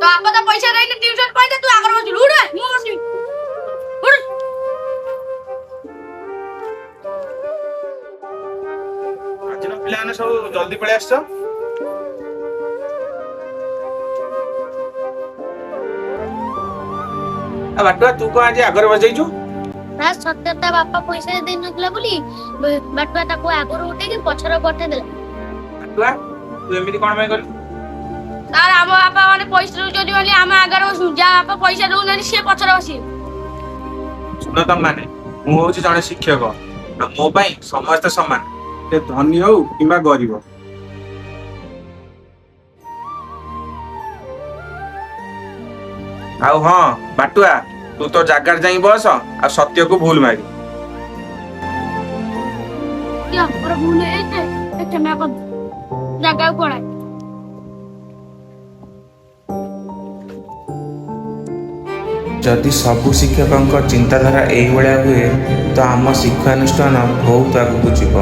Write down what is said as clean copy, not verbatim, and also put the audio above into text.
ବାପା ତ ପଇସା ଦେଇନି ଟ୍ୟୁସନ ପାଇଁ, ତୁ ଆଗରେ ବସିଲୁ। ଉଠେ, ମୁଁ ବସିବି, ଉଠ। ଆଜି ନା ପିଲାମାନେ ସବୁ ଜଲ୍ଦି ପଳେଇ ଆସିଛ? ଆଉ ବାଟୁଆ, ତୁ କଣ ଆଜି ଆଗରେ ବସିଯାଇଛୁ? ତା ସତ୍ୟ ତା ବାପା ପଇସା ଦେଇନଥିଲା ବୋଲି ବାଟୁଆ ତାକୁ ଆଗରୁ ଉଠେଇକି ପଛରେ ପଠେଇଦେଲା। ବାଟୁଆ, ତୁ ଏମିତି କଣ ପାଇଁ କଲୁ? ତାର ଆମ ବାପା ମାନେ ପଇସା ଦଉଛନ୍ତି ବୋଲି ଆମେ ଆଗରେ ବସୁ। ଯାହା ବାପା ପଇସା ଦଉନାହାନ୍ତି, ସିଏ ପଛରେ ବସିବେ। ଶୁଣ ତମମାନେ, ମୁଁ ହଉଛି ଜଣେ ଶିକ୍ଷକ ଆଉ ମୋ ପାଇଁ ସମସ୍ତେ ସମାନ, ସେ ଧନୀ ହଉ କିମ୍ବା ଗରିବ। ଆଉ ହଁ ବାଟୁଆ, ତୁ ତୋ ଜାଗାରେ ଯାଇ ବସ ଆଉ ସତ୍ୟକୁ ଭୁଲ ମାଗି। ମୋର ଭୁଲ ହେଇଯାଇଛି, କ୍ଷମା କର। ଜାଗାକୁ ପଳାଏ। ଯଦି ସବୁ ଶିକ୍ଷକଙ୍କ ଚିନ୍ତାଧାରା ଏଇଭଳିଆ ହୁଏ ତ ଆମ ଶିକ୍ଷାନୁଷ୍ଠାନ ବହୁତ ଆଗକୁ ଯିବ।